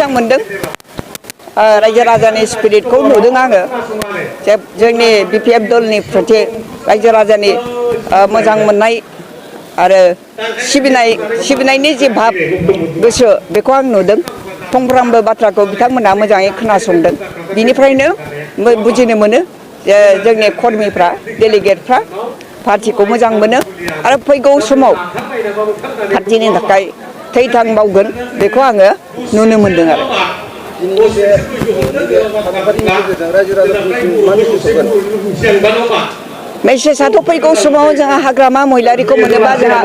मोजां मोनदों रायजो राजानि स्पिरिटखौ नुदों आङो जोंनि BPF दलनि प्रति रायजो राजानि मोजां मोननाय आरो सिबिनायनि जे भाब गोसो बेखौ आं नुदों फंफ्रामबो बाथ्राखौ बिथांमोना मोजाङै खोनासंदों बिनिफ्रायनो बुजिनो मोनो जे जोंनि कर्मिफ्रा डेलिगेटफ्रा पार्टिखौ मोजां मोनो आरो फैगौ समाव पार्टिनि थाखाय थै-थां बावगोन बेखौ आङो नुनो मोनदों आरो मेसेजआथ' फैगौ समाव जोंहा हाग्रामा महिलारिखौ मोनोबा जोंहा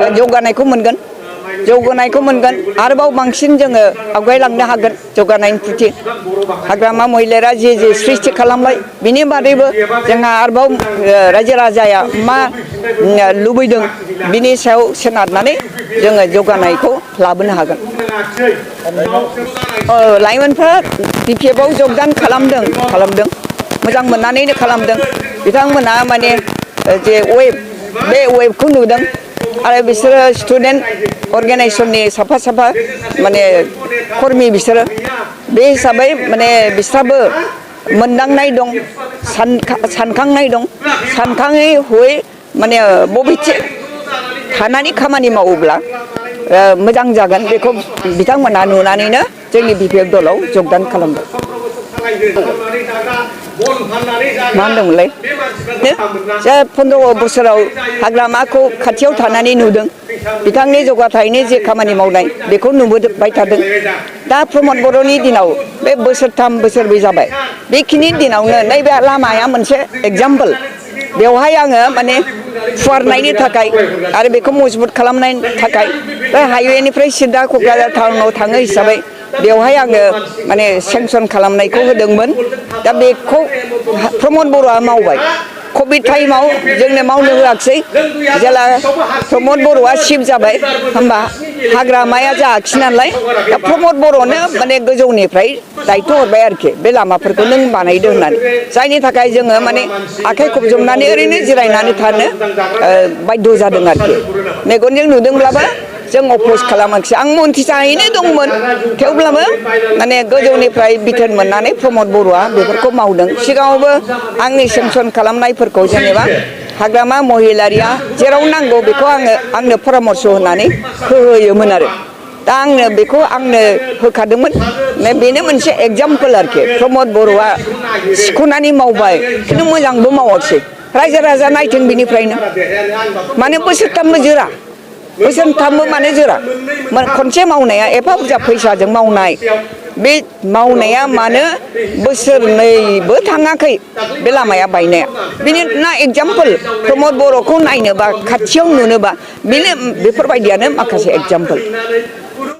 जौगानायखौ मोनगोन आरोबाव बांसिन जोङो आवगायलांनो हागोन जौगानायनि प्रति हाग्रामा महिलारा जे सृष्टि खालामबाय बिनि बादैबो जोंहा आरोबाव रायजो राजाया मा लुबैदों बिनि सायाव सोनारनानै जोङो जौगानायखौ लाबोनो हागोन लाइमोनफ्रा BPF आव जगदान खालामदों मोजां मोननानैनो खालामदों बिथांमोना माने जे बे वेबखौ नुदों आरो बिसोरो स्टुडेन्ट अर्गेनाइजेसननि साफा माने कर्मि बिसोरो बे हिसाबै माने बिस्राबो मोनदांनाय दं सानखांनाय दं सानखाङै हयै माने बबेथिं थानानै खामानि मावोब्ला मोजां जागोन बेखौ बिथांमोना नुनानैनो जोंनि BPF दलाव जगदान खालामदों मा होनदोंमोनलाय जे 15 बोसोराव हाग्रामाखौ खाथियाव थानानै नुदों बिथांनि जौगाथायनि जे खामानि मावनाय बेखौ नुबोबाय थादों दा प्रमद बर'नि दिनाव बे बोसोरथाम बोसोरब्रै जाबाय बेखिनि दिनावनो नैबे लामाया मोनसे एग्जाम्पल बेवहाय आङो माने फुवारनायनि थाखाय आरो बेखौ मजबुत खालामनायनि थाखाय बे हाइवेनिफ्राय सिदा क'क्राझार टाउनाव थाङो हिसाबै बेवहाय आङो माने सेंसन खालामनायखौ होदोंमोन दा बेखौ प्रमद बर'आ मावबाय कभिड टाइमाव जोंनो मावनो होआखिसै जेला प्रमद बर'आ चिफ जाबाय होमबा हाग्रामाया जायाखिसै नालाय दा प्रमद बर'नो माने गोजौनिफ्राय दायथ' हरबाय आरोखि बे लामाफोरखौ नों बानायदो होननानै जायनि थाखाय जोङो माने आखाइ खबजबनानै ओरैनो जिरायनानै थानो बाध्य जादों आरोखि मेगनजों नुदोंब्लाबो जों अप'ज खालामाखिसै आं मन्थ्रि जाहैनो दंमोन थेवब्लाबो माने गोजौनिफ्राय बिथोन मोननानै प्रमद बर'आ बेफोरखौ मावदों सिगाङावबो आंनि सेंसन खालामनायफोरखौ जेनेबा हाग्रामा महिलारिया जेराव नांगौ बेखौ आंनो परामर्श होनानै होयोमोन आरो दा आंनो बेखौ होखादोंमोन बेनो मोनसे एग्जाम्पल आरोखि प्रमद बर'आ सिख'नानै मावबाय खिन्थु मोजांबो मावाखिसै रायजो राजा नायथों बिनिफ्रायनो माने बोसोरथामबो जोरा बोसोरथामबो मानो जोरा खनसे मावनाया एफा बुरजा फैसाजों मावनाय बे मावनाया मानो बोसोरनैबो थाङाखै बे लामाया बायनाया बेनि ना एग्जाम्पल प्रमद बर'खौ नायनोबा खाथियाव नुनोबा बेफोरबायदियानो माखासे एग्जाम्पल